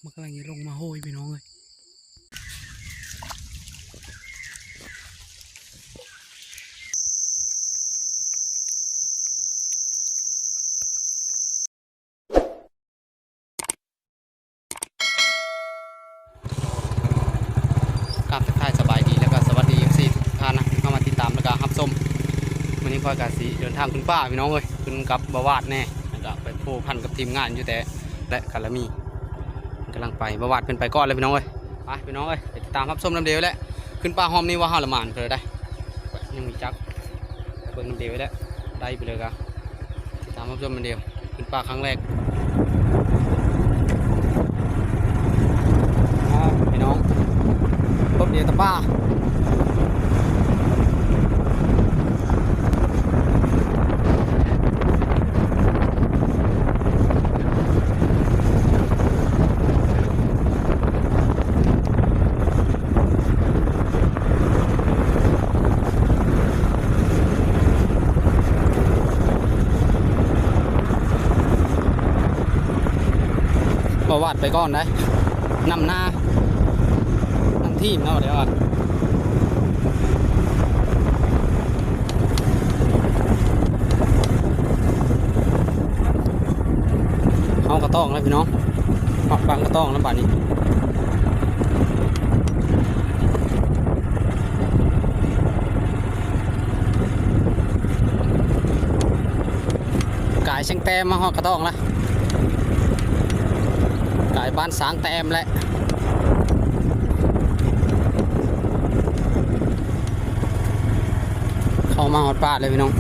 ມັນກຳລັງຈະລົງມາໂຫຍພີ່ນ້ອງເອີຍ. ກາບທັກທາຍສະບາຍດີ ແລ້ວກໍສະຫວັດດີ ເອັຟຊີ ທຸກທ່ານນະ ເຂົ້າມາຕິດຕາມ ແລ້ວກໍຮັບຊົມ. ມື້ນີ້ຂ້ອຍກໍຊິເດີນທາງຂຶ້ນປ່າພີ່ນ້ອງເອີຍ ຂຶ້ນກັບບ່າວວາດແດ່ ແລ້ວກໍໄປພົວພັນກັບທີມງານຢູ່ແຕ່ ແລະ ກາລະມີ ກຳລັງໄປ. ບ່າວວາດເພິ່ນໄປກ່ອນແລ້ວພີ່ນ້ອງເອີຍ. ໄປພີ່ນ້ອງເອີຍ ໄປຕິດຕາມຮັບຊົມນຳເດີແຫຼະ. ຂຶ້ນປ່າຮອບນີ້ວ່າເຮົາລະໝານເພິ່ນໄດ້ ຍັງມີຈັກ ໄປເບິ່ງນຳເດີແຫຼະ. ໄດ້ໄປເລີຍກະ ຕິດຕາມຮັບຊົມເດີ ຂຶ້ນປ່າຄັ້ງແລກ. ອ້າວ ພີ່ນ້ອງ ພົບເດີແຕ່ປ່າ. ບໍ່ວາດໄປກ່ອນໄດ໋ ນຳໜ້າ ນຳທີມເນາະ ດຽວ ເຮົາກະຕ້ອງແລ້ວພີ່ນ້ອງ ຮອດປາງກະຕ້ອງແລ້ວບາດນີ້. ກາຍຊຽງແຕ້ມມາຮອດກະຕ້ອງລະ ກາຍບ້ານຊ້າງແຕ້ມແຫຼະ. ເຂົ້າມາຮອດປ່າເລີຍພີ່ນ້ອງ.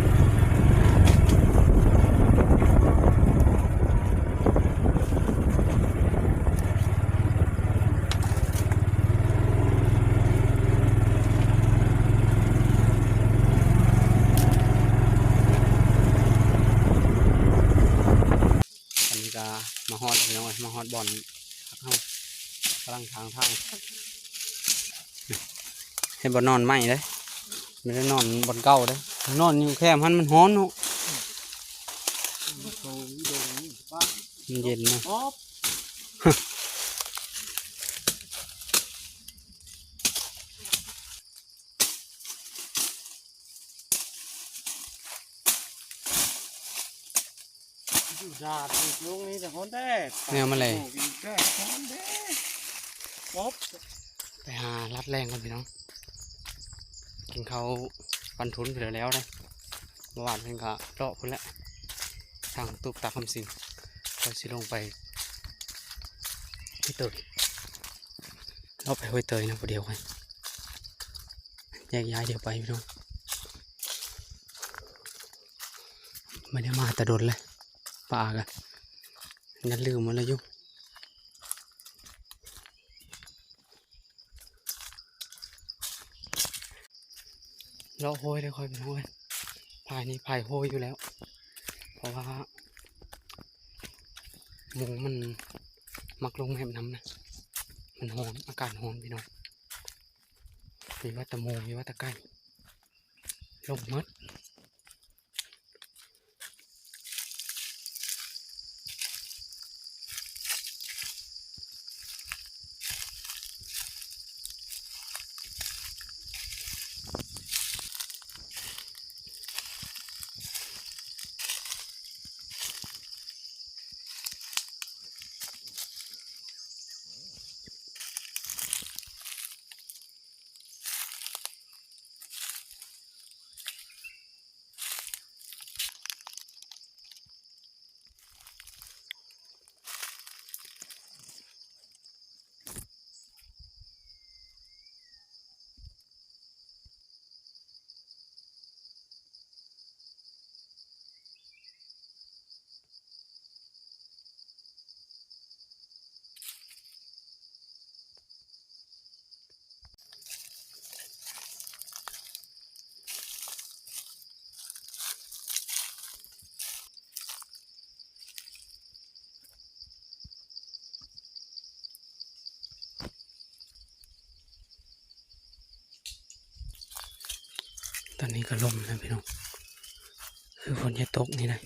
ອັນນີ້ກະມາຮອດແລ້ວພີ່ນ້ອງເອີຍ ມາຮອດບ່ອນພັກເຮົາ ກຳລັງທາງທາງ ເຮັດບ່ອນນອນໃໝ່ເດ້ ບໍ່ໄດ້ນອນບ່ອນເກົ່າເດ້ ນອນຢູ່ແຄມຫັ້ນມັນຮ້ອນເນາະ ມັນເຢັນເນາະ. ຢູ່ດາດຢູ່ລົງນີ້ແຕ່ຮ້ອນແດດ ແນວມາແລງ ໂອ້ຍ ແດດຮ້ອນເດ້ ປົບ ໄປຫາລັດແລງກ່ອນພີ່ນ້ອງ ກິນເຂົ້າປັນທຸນໄປແລ້ວເດ້. ເມື່ອວານເພິ່ນກະເລາະພຸ້ນແຫຼະ ທາງຕູບຕາຄຳສິງ ຂ້ອຍຊິລົງໄປຫ້ວຍເຕີຍ ເລາະໄປຫ້ວຍເຕີຍນຳຜູ້ດຽວ ຂ້ອຍແຍກຍ້າຍດຽວໄປພີ່ນ້ອງ. ບໍ່ໄດ້ມາແຕ່ດົນແລ້ວ ປາກະ ຍັນລືມໝົດແລ້ວຢູ່. ເລາະໂຮຍເດີຂ້ອຍເປັນໂຮຍ ພາຍນີ້ພາຍໂຮຍຢູ່ແລ້ວ ເພາະວ່າໝູມັນມັກລົງແມບນຳນະ ມັນຮ້ອນ ອາກາດຮ້ອນພີ່ນ້ອງ ມີວ່າແຕ່ໝູ ມີວ່າແຕ່ໄກ່ ລົງໝົດ. ຕອນນີ້ກໍລົມນະພີ່ນ້ອງ ຄືຝົນຈະຕົກນີ້ນະ.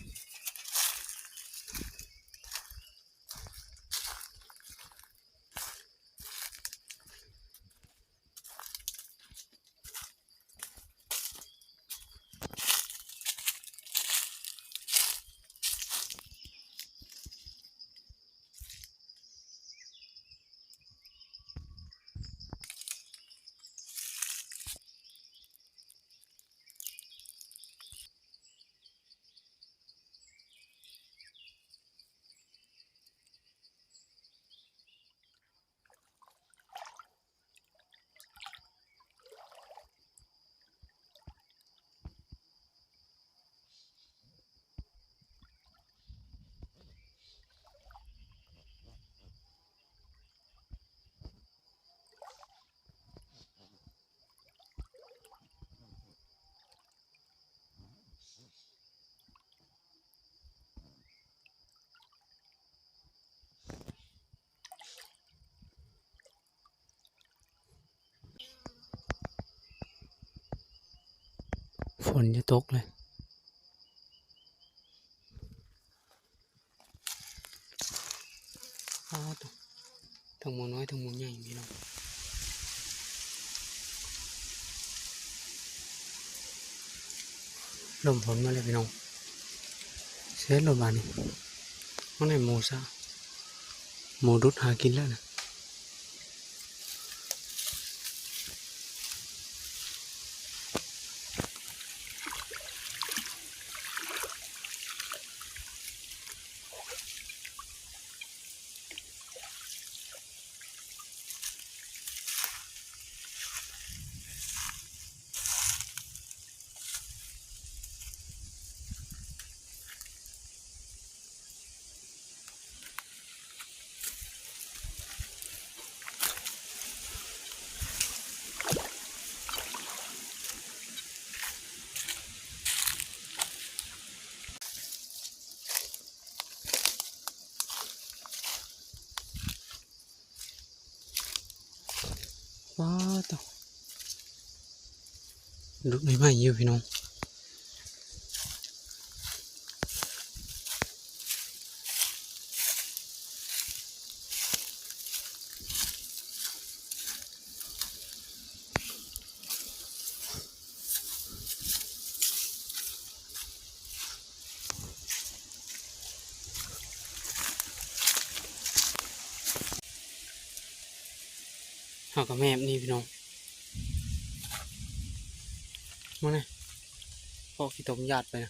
ຝົນຈະຕົກເລີຍ. ອ້າວ ທັງໝູນ້ອຍທັງໝູໃຫຍ່ພີ່ນ້ອງ. ລົມຝົນມາແລ້ວພີ່ນ້ອງ. ເສັດແລ້ວບາດນີ້. ມັນໃຫ້ໝູຊະ ໝູດຸດຫາກິນແລ້ວນະ. ວ້າວ ໂທ້ ດຸດໃໝ່ໆຢູ່ພີ່ນ້ອງ. ເຮົາກໍແມບນີ້ພີ່ນ້ອງ ມານີ້ ເພາະຂີ້ຕົມຢາດໄປນະ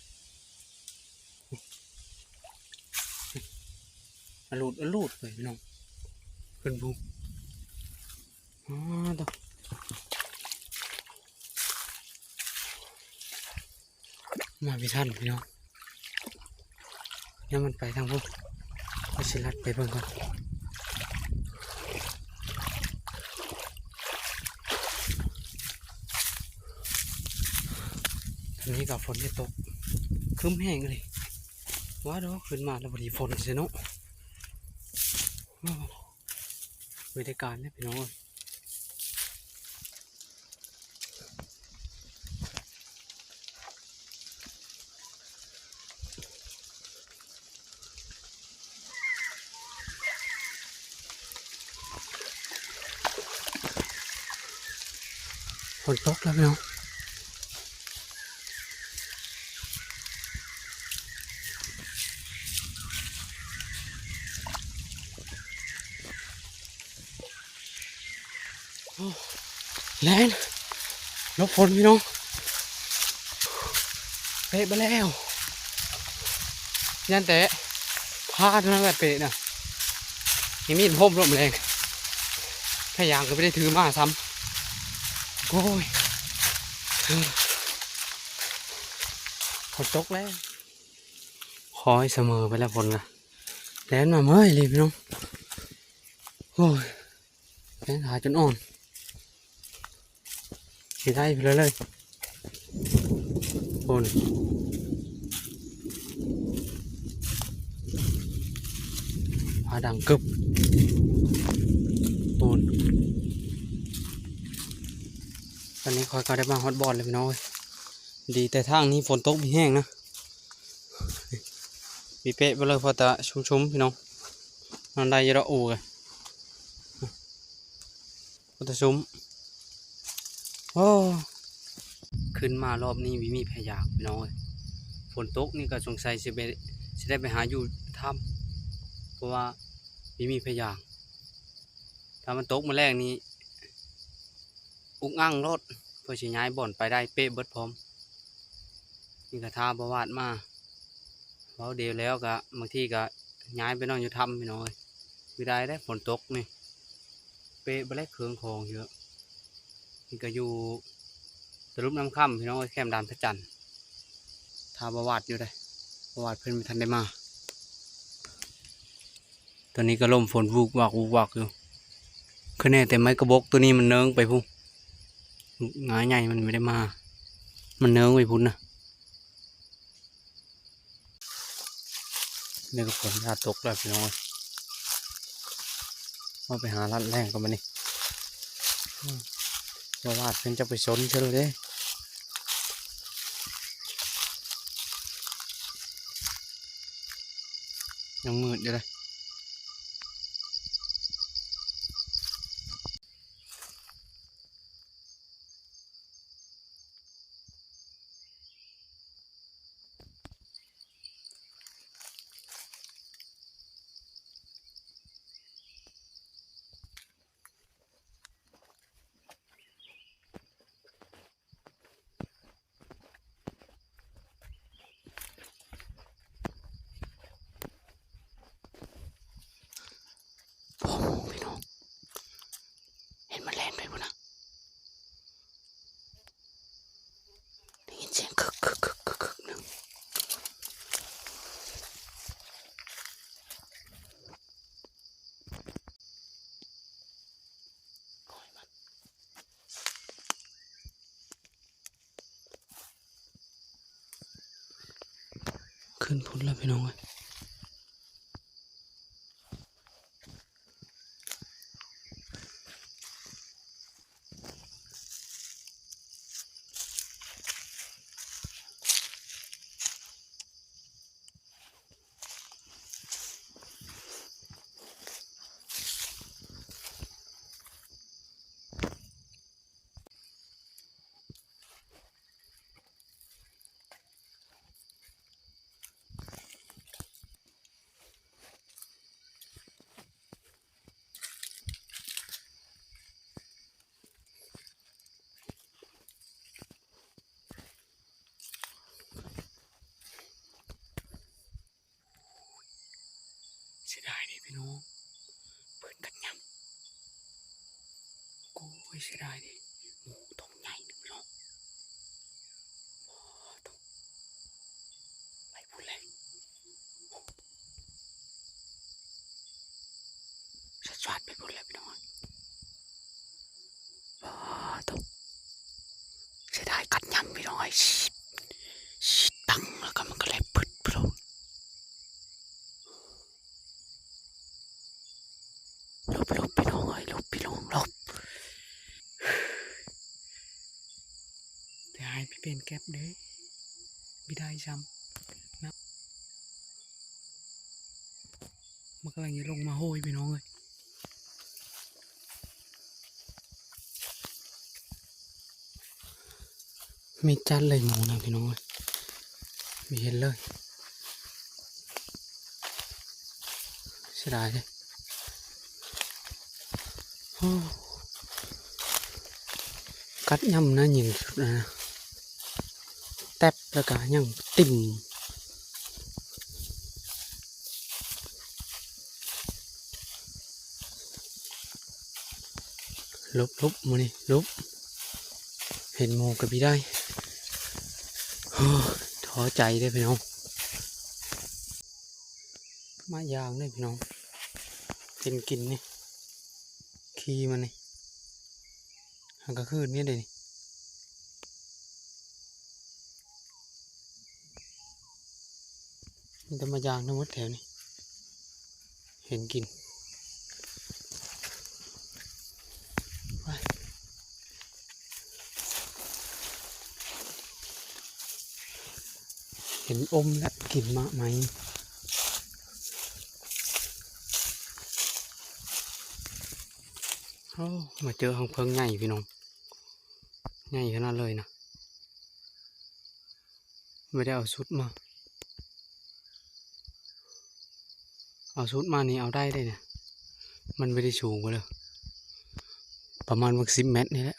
ອະລູດອະລູດໄປພີ່ນ້ອງ ຂຶ້ນພູ. ອໍ ໂທ້ ມາບໍ່ທັນພີ່ນ້ອງ ຍາມມັນໄປທາງພຸ້ນ ຂ້ອຍຊິລັດໄປເບິ່ງກ່ອນ. ຕອນນີ້ກໍຝົນຈະຕົກ ຄຶ້ມແຮງອີ່ຫຼີ ວ່າດອກ ຂຶ້ນມາແລ້ວພໍດີຝົນຊິເນາະ. ໂອ້ ເວລາການເດ້ພີ່ນ້ອງເອີຍ. ຝົນຕົກແລ້ວພີ່ນ້ອງ. ໂອ້ ແລ່ນ ຫຼົບຝົນພີ່ນ້ອງ ເປະໄປແລ້ວ ຢ້ານແຕ່ຜ້າເທົ່ານັ້ນແຫຼະເປະນະ ມີມີດພົມລົມແລງ ຜ້າຢາງກໍບໍ່ໄດ້ຖືມາຊ້ຳ. ໂອ້ຍ ຝົນຕົກແລ້ວ ຂໍໃຫ້ສະເໝີໄປແລ້ວ ຝົນກະແລ່ນມາເມື່ອຍເລີຍພີ່ນ້ອງ. ໂອ້ຍ ແຂ້ງຂາຈົນອ່ອນ ຊິໄດ້ພຸ້ນເລີຍ ພຸ້ນ ຟ້າດັງກຶບ ພຸ້ນ. ຕອນນີ້ຂ້ອຍກໍໄດ້ມາຮອດບ່ອນແລ້ວພີ່ນ້ອງເອີຍ ດີແຕ່ທາງນີ້ຝົນຕົກບໍ່ແຮງນະ ມີເປະໄປເລີຍ ພໍຕາຊຸ່ມໆ ພີ່ນ້ອງ ນອນໄດ້ຢູ່ດອກ ໂອ້ຍ ພໍຕາຊຸ່ມ. ໂອ້ ຂຶ້ນມາລອບນີ້ບໍ່ມີໃຜຢາກພີ່ນ້ອງເອີຍ ຝົນຕົກນີ້ກໍສົງໄສຊິໄປ ຊິໄດ້ໄປຫາຢູ່ຖ້ຳ ເພາະວ່າບໍ່ມີໃຜຢາກ. ຖ້າມັນຕົກມື້ແລງນີ້ ອຸກອັ່ງໂລດ ເພື່ອຊິຍ້າຍບ່ອນໄປໄດ້ ເປະເບິດພ້ອມ. ນີ້ກໍຖ້າບໍ່ວາດມາ ເວົ້າດຽວແລ້ວກໍບາງທີກໍຍ້າຍໄປນອນຢູ່ຖ້ຳພີ່ນ້ອງເອີຍ ບໍ່ໄດ້ເດ້ ຝົນຕົກນີ້ ເປະເບິດແລ້ວເຄື່ອງຂອງເຍອະ. ນີ້ກໍຢູ່ຕະຫຼຸບນ້ຳຄຳພີ່ນ້ອງເອີຍ ແຄມດານພະຈັນ ຖ້າບໍ່ວາດຢູ່ເດ້ ບໍ່ວາດເພິ່ນບໍ່ທັນໄດ້ມາ. ຕອນນີ້ກໍລົມຝົນວູກວາກ ວູກວາກຢູ່ ຄະແນແຕ່ໄມ້ກະບົກໂຕນີ້ມັນເນີງໄປພຸ້ນ ງາໃຫຍ່ມັນບໍ່ໄດ້ມາ ມັນເນີງໄປພຸ້ນນະ. ນີ້ກໍຝົນຢ່າຕົກແລ້ວພີ່ນ້ອງເອີຍ ເຮົາໄປຫາລັດແລ້ງກ່ອນບາດນີ້ ບໍ່ວາດເພິ່ນຈະໄປຊົນເທື່ອເດ້. ຍັງມືດຢູ່ເດ້. โอ้โห พี่น้อง เห็นมันแล่นไปพุ้นนะ ได้ยินเสียงคึกคึกคึกคึกคึกหนึ่ง ขึ้นพุ้นแล้วพี่น้องเอ้ย เสียดายเด้พี่น้อง เพิ่นกัดยำ โอ้ย เสียดายเด้ โอ้ โตใหญ่เด้พี่น้อง โอ้ โต ไปพุ้นแล้ว สาดๆ ไปพุ้นแล้วพี่น้อง โอ้ โต เสียดายกัดยำพี่น้องเอ้ย ปัง แล้วก็มันก็เลยพึดโพลด หลบๆ พี่น้องเอ้ย หลบพี่น้อง หลบ จะให้พี่เป็นแก๊ปเด้ ไม่ได้ซ้ำนะ มันกำลังจะลงมาโหยพี่น้องเอ้ย มีจัดเลยหมูนะพี่น้องเอ้ย มีเห็นเลย เสียดายเลย โอ้ กัดย่ำนะ ยิงสุดนะ แต็บแล้วก็ยังติ่ม หลบๆ มื้อนี้หลบ เห็นหมู่ก็บ่ได้ โอ้ ท้อใจเด้อพี่น้อง มายางเด้อพี่น้อง เห็นกินนี่ ขี่มันนี่ หากลางคืนนี่เด้นี่ มีแต่มายางทั้งหมดแถวนี้ เห็นกิน ไป เห็นอมแล้ว กินมะไหม โอ้ มาเจอฮังเพิงใหญ่พี่น้อง ใหญ่ขนาดเลยนะ ไม่ได้เอาชุดมา เอาชุดมานี่เอาได้เลยเนี่ย มันไม่ได้สูงกว่าเลย ประมาณสักสิบเมตรนี่แหละ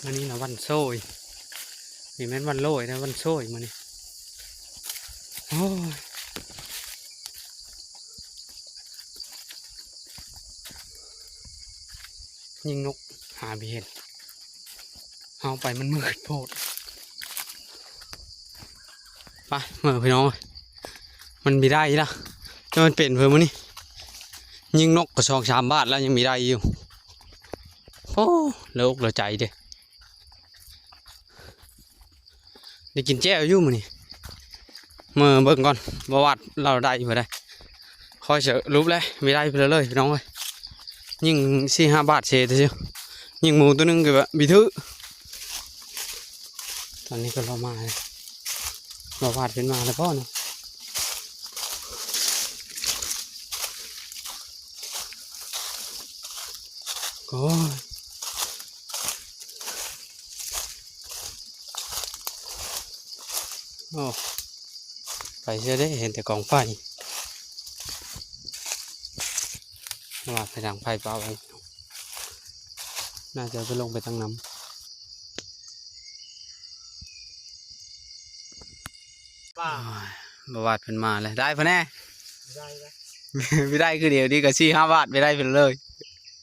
มื้อนี้นะวันโซย นี่แม่นวันโลยนะ วันโซยมื้อนี้ โอ้ย ยิงนกหาบ่เห็น เอาไปมันมืดโพด ไป เมื่อพี่น้อง มันบ่ได้ละ แต่มันเป็นเพิ่นมื้อนี้ ยิงนกก็สองสามบาทแล้วยังบ่ได้อยู่ โอ้ เหลืออกเหลือใจเด้ ได้กินแจ่วอยู่มื้อนี้ มาเบิ่งก่อน บ่ว่าเราได้อยู่บ่ได้ ຂ້ອຍສະຫຼຸບແລ້ວ ບໍ່ໄດ້ເພິ່ນເລີຍພີ່ນ້ອງເອີຍ ຍິງສີ່ຫ້າບາດເສຍຊື່ ຍິງໝູໂຕໜຶ່ງກໍແບບບໍ່ຖືກ. ຕອນນີ້ກໍລາວມາແລ້ວ ລາວວາດເພິ່ນມາແລ້ວບໍ່ເນາະ. ໂອ້ຍ ໂອ້ ໄປເສຍເດ້ ເຫັນແຕ່ກອງໄຟ ວ່າໄປທາງໄຟປ່າໄວ້ ໜ້າຈະໄປລົງໄປທາງນ້ຳ. ໂອ້ຍ ບໍ່ວາດເພິ່ນມາແລ້ວ ໄດ້ພຸ້ນແນ່ ໄດ້ແລ້ວ ໄດ້ຄືດຽວນີ້ກໍສີ່ຫ້າບາດ ໄປໄດ້ເພິ່ນເລີຍ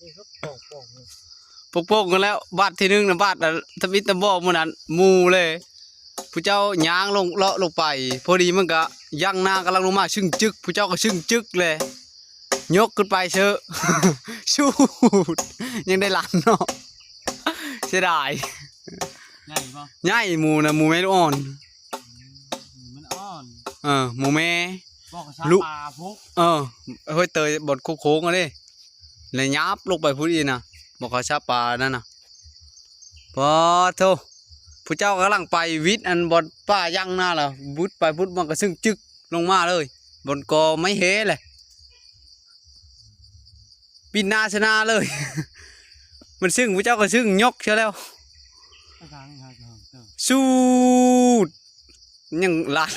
ນີ້ກໍປ່ອງໆ ໂປ່ງໆກັນແລ້ວ. ບາດທີໜຶ່ງນະ ບາດທຳອິດຕຳບໍ່ມື້ນັ້ນ ໝູເລີຍ ຜູ້ເຈົ້າຍ່າງລົງ ເລາະລົງໄປ ພໍດີມັນກະຢັ້ງໜ້າກຳລັງລົງມາຊຶ້ງຈຶກ ຜູ້ເຈົ້າກໍຊຶ້ງຈຶກແຫຼະ ຍົກຂຶ້ນໄປເຊີ ຊູດ ຍັງໄດ້ລັນເນາະ ເສຍດາຍ. ໃຫຍ່ບໍ່? ໃຫຍ່ ໝູນະ ໝູແມ່ລູກອ່ອນ ອືມ ໝູແມ່ອ່ອນ ເອີ ໝູແມ່ ບໍ່ກະຊາປາພຸ້ນ ເອີ ຫ້ວຍເຕີຍ ບ່ອນໂຄ້ງໆ ຫັ້ນເດ້ ແລະຫຍາບລົງໄປພຸ້ນອີກນະ ບໍ່ກະຊາປານັ້ນນະ. ປາໂທ້ ຜູ້ເຈົ້າກຳລັງໄປວິດອັນບ່ອນປ່າຢ່າງໜ້າລະ ບຸດໄປບຸດມາກະຊຶ້ງຈຶກລົງມາເລີຍ ບ່ອນກໍໄມ້ເຮແຫຼະ ປິ່ນໜ້າໃສ່ໜ້າເລີຍ ມັນຊຶ້ງ ຜູ້ເຈົ້າກໍຊຶ້ງຍົກເຊີແລ້ວ ໄປທາງນີ້ຫາກະເຫິງເຕີບ ຊູດ ຍັງລາດ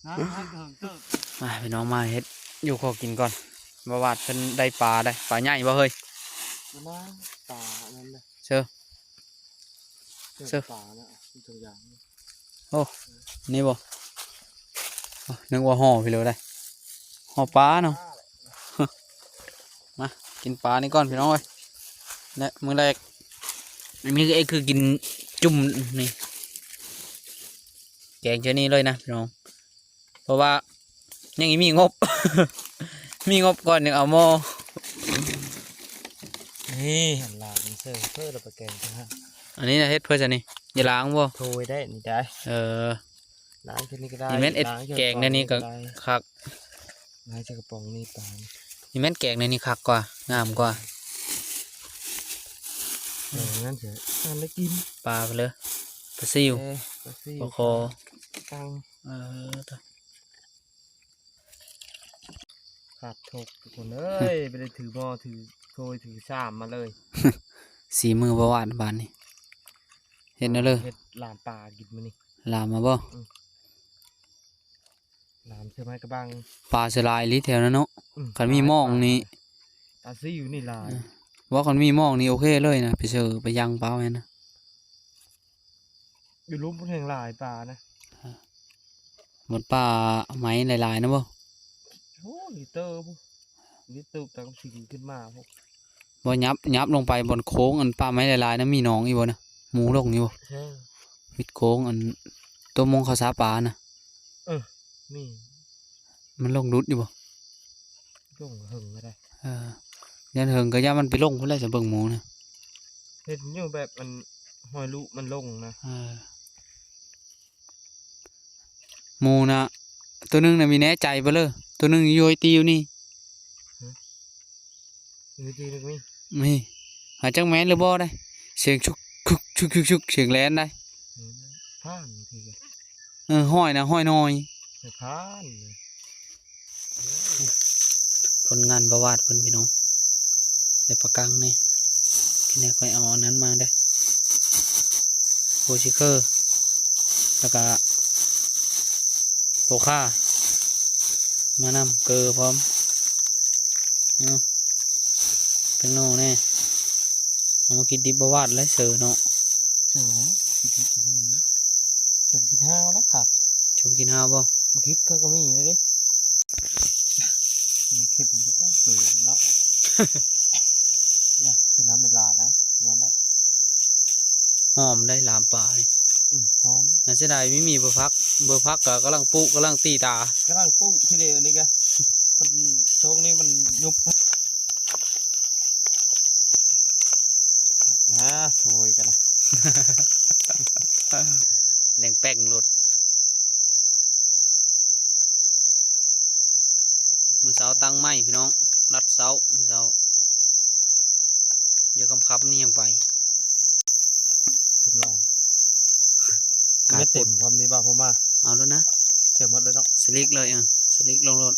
ນະ ຫາກະເຫິງເຕີບ. ມາພີ່ນ້ອງ ມາເຮັດຢູ່ຂໍກິນກ່ອນ ບໍ່ວາດເພິ່ນໄດ້ປາໄດ໋ ປາໃຫຍ່ບໍ່ເຮີ້ຍ? ປາ ປາອັນນັ້ນເດ້ ເຊີ ເຊີ ເຊີ ປານະ ມີທຸກຢ່າງ ໂອ້ ນີ້ບໍ່ ໂອ້ ນຶກວ່າຫໍ່ພີ້ໂລດໃດ ຫໍ່ປາເນາະ. ມາກິນປານີ້ກ່ອນພີ່ນ້ອງເອີຍ ແລະມື້ແລກ ອັນນີ້ເອຄືກິນຈຸ່ມນີ້ ແກງເທື່ອນີ້ເລີຍນະພີ່ນ້ອງ ເພາະວ່າຍັງມີງົບ ມີງົບກ່ອນຈັ່ງເອົາໝໍ້ ນີ້ຫັ້ນລະ ເຊີເພິ່ນເອົາໄປແກງ ອັນນີ້ນະເຮັດເພື່ອຊັ້ນນີ້ ຢ່າລ້າງບໍ່? ໂທຍໄດ້ນີ້ໄດ໋ ເອີ ລ້າງເທື່ອນີ້ກໍໄດ້ ນີ້ແມ່ນເຮັດແກງແນວນີ້ກໍຄັກ ລ້າງໃສ່ກະປ໋ອງນີ້ປາ ນີ້ແມ່ນແກງແນວນີ້ຄັກກວ່າ ງາມກວ່າ ເອີ ນັ້ນເສຍ ນັ້ນໄດ້ກິນ ປາໄປເລີຍ ປາຊິວ ເອີ ປາຊິວ ປາຄໍ ຕັງ ເອີ ຂາດທົກທຸກຄົນເອີຍ ໄປໄດ້ຖືໝໍ້ ຖືໂທຍ ຖືຊາມມາເລີຍ ສີມືບໍ່ຫວານບາດນີ້ ເຮັດແນວເລີຍ ເຮັດລາມປາກິນມື້ນີ້ ລາມມາບໍ່? ອືມ ລາມເຊື່ອໄມ້ກະບັງ ປາສະຫຼາຍອີ່ຫຼີແຖວນັ້ນເນາະ ອືມ ຄັນມີໝອງນີ້ ປາຊິວນີ້ຫຼາຍ ເອີ ວ່າຄັນມີໝອງນີ້ໂອເຄເລີຍນະ ໄປເຊີໄປຍ່າງປາແມ່ນນະ ຢູ່ລຸ່ມພຸ້ນແຮ່ງຫຼາຍປານະ ເອີ ໝົດປ່າໄມ້ຫຼາຍໆນະບໍ່? ໂອ້ ລິດເຕີພຸ້ນ ລິດເຕີ ຕາມຊິຂຶ້ນມາພຸ້ນ ບໍ່ ຫຍັບ ຫຍັບລົງໄປບ່ອນໂຄ້ງອັນປ່າໄມ້ຫຼາຍໆນະ ມີໜອງອີກບໍ່ນະ? ໝູລົງຢູ່ບໍ່? ເອີ ວິດໂຄ້ງອັນຕົວມົງເຂົາຊາປານະ ເອີ ມີ ມັນລົງດຸດຢູ່ບໍ່? ລົງເຫິງກໍໄດ້ ເອີ ຢ້ານເຫິງກໍຢ້ານມັນໄປລົງພຸ້ນແຫຼະ ຈະເບິ່ງໝູນະ ເຫັນຢູ່ແບບອັນຮອຍລຸມັນລົງນະ ເອີ ໝູນະ ໂຕໜຶ່ງນະ ມີແນ່ໃຈບໍ່ເລີ ໂຕໜຶ່ງຢູ່ໄອຕີຢູ່ນີ້ ຮະ? ຢູ່ໄອຕີນີ້ກໍມີ ມີ ຫາຈັກແມ່ນຫຼືບໍ່ໄດ໋ ສຽງຊຸກ ຊຸກ ຊຸກ ຊຸກ ສຽງແລ່ນໄດ໋ ເອີ ຜ່ານ ເອີ ຫ້ອຍນະ ຫ້ອຍນ້ອຍ ຜ່ານ ຜົນງານບ່າວວາດເພິ່ນພີ່ນ້ອງ ໄດ້ປາກັງແນ່ ທີ່ແນ່ຂ້ອຍເອົາອັນນັ້ນມາເດ້ ໂຄຊິເຄີ ແລ້ວກະໂຄຄາ ມານຳ ເກີພ້ອມ ເອົາ ເປັນໂນແນ່ ເອົາມາກິນດິບບໍ່ຫວານແລ້ວເຊີເນາະ ເຊີ ກິນດິບ ເຊີກິນຫາວແລ້ວຄັກ ເຊີກິນຫາວບໍ່? ບໍ່ຄິດເຂົາກໍມີແລ້ວເດ້ ມີເຂັມກໍຕ້ອງເຊີເນາະ ຢ່າຄືນ້ຳມັນຫຼາຍ ເອົານັ້ນແຫຼະ ຫອມໄດ໋ ລາມປານີ້ ອືມ ຫອມ ໜ້າເສຍດາຍ ມີ ມີບໍ່ຜັກ ບໍ່ຜັກກໍກຳລັງປູກ ກຳລັງຕີຕາ ກຳລັງປູກທີດຽວນີ້ກະ ມັນ ຊ່ວງນີ້ມັນຍຸບ ນະ ໂທຍກັນນະ ແດງແປ້ງໂລດ ມື້ເຊົ້າຕ ເຊົ້າ ມື້ເຊົ້າ ດຽວຄ່ຳໆນີ້ຍັງໄປ ທົດລອງ ກາຍ ໄມ່ເຕັມ ພົດ ພ້ອມນີ້ບ່າວ ເອົາໂລດນະ ໃສ່ໝົດເລີຍເນາະ ສະລິກເລີຍ ເອີ ສະລິກລົງໂລດ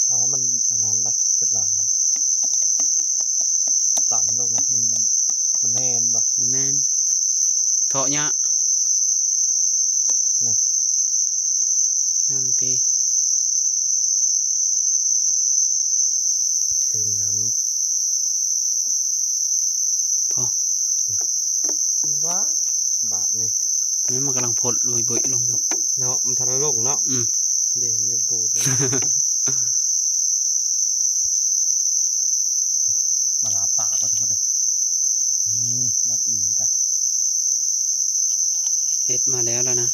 ເອົາມັນອັນນັ້ນໄດ໋ ຊຸດລ່າງນີ້ ຕຳລົງນະ ມັນ ມັນແໜ້ນບໍ່ ມັນແໜ້ນ ເທາະຍາກ ນີ້ ຍັງຕິ ຕື່ມນ້ຳ ພໍ ບ້າ ບາດນີ້ ແມ່ນມັນກຳລັງພົດບຸຍໆລົງຢູ່ ເນາະ ມັນທັນລະລົງເນາະ ອືມ ເດ້ ມັນຍັງປູດ ມາລາປາກ່ອນທຸກຄົນເດີ ນີ້ ບອດອີງກະ ເຮັດມາແລ້ວລະນະ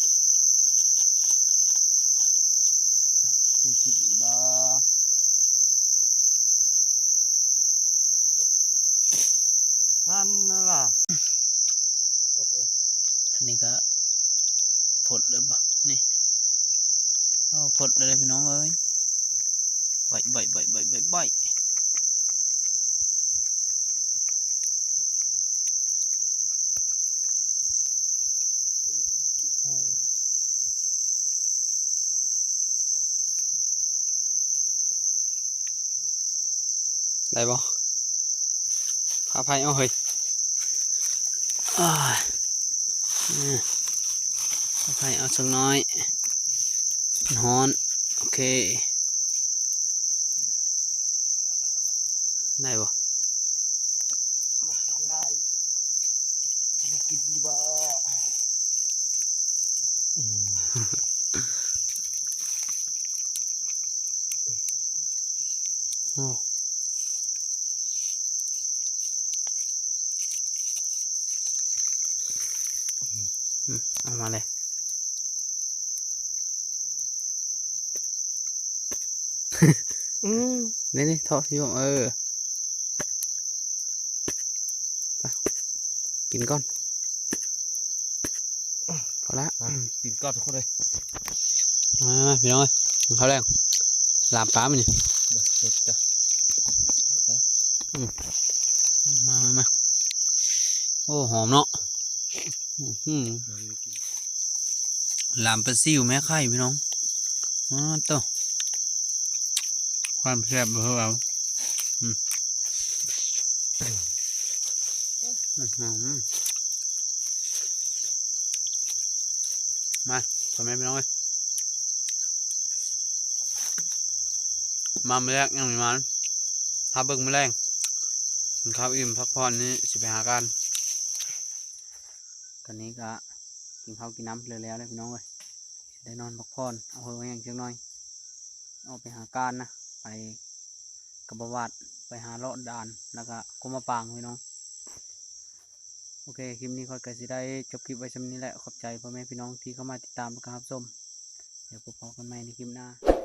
ໄດ້ກິນຫຼືບໍ່ ຫັ້ນລະ ອັນນີ້ກະພົດແລ້ວບໍ່ ນີ້ ໂອ້ ພົດແລ້ວເດ້ພີ່ນ້ອງເອີຍ ໄບໆໆໆໆ ໄດ້ບໍ່? ພາໄພເອົາເຮີ້ຍ ອາ ອາ ພາໄພເອົາສັກໜ້ອຍ ມັນຮ້ອນ ໂອເຄ ໄດ້ບໍ່? ໄດ້ ຊິໄດ້ກິນຢູ່ບໍ່? ອືມ ໂອ້ ອືມ ເອົາມາເລີຍ ອືມ ນີ້ໆ ເທາະຢູ່ ເອີ ໄປ ກິນກ່ອນ ພໍລະ ອືມ ກິນກ່ອນທຸກຄົນເອີຍ ມາໆ ພີ່ນ້ອງເອີຍ ກິນເຂົ້າແລງ ລາມປາມື້ນີ້ ເດີ ເຮັດກະ ອືມ ມາໆໆ ໂອ້ ຫອມເນາະ ອືມ ລາມປາຊິວແມ່ໄຂ່ພີ່ນ້ອງ ອາ ໂຕ ຄວາມແຊບບໍ່ເທົ່າເອົາ ອືມ ອືມ ມາ ພໍ່ແມ່ພີ່ນ້ອງເອີຍ ມາມື້ແລກຍັງມີມາ ຖ້າເບິ່ງມື້ແລງ ກິນເຂົ້າອີ່ມພັກຜ່ອນນີ້ຊິໄປຫາການ ຕອນນີ້ກະກິນເຂົ້າກິນນ້ຳແລ້ວໆ ແລ້ວພີ່ນ້ອງເອີຍ ໄດ້ນອນພັກຜ່ອນ ເອົາເຫື່ອແຫ້ງຈັກໜ້ອຍ ອອກໄປຫາການນະ ໄປກຳປະຫວັດ ໄປຫາເລາະດ່ານ ແລ້ວກະກົມມະປາງພີ່ນ້ອງ ໂອເຄ ຄລິບນີ້ຂ້ອຍກະຊິໄດ້ຈົບຄລິບໄວ້ຊ່ຳນີ້ແຫຼະ ຂອບໃຈພໍ່ແມ່ພີ່ນ້ອງທີ່ເຂົ້າມາຕິດຕາມ ແລ້ວກະຮັບຊົມ ດຽວພົບພໍ້ກັນໃໝ່ໃນຄລິບໜ້າ.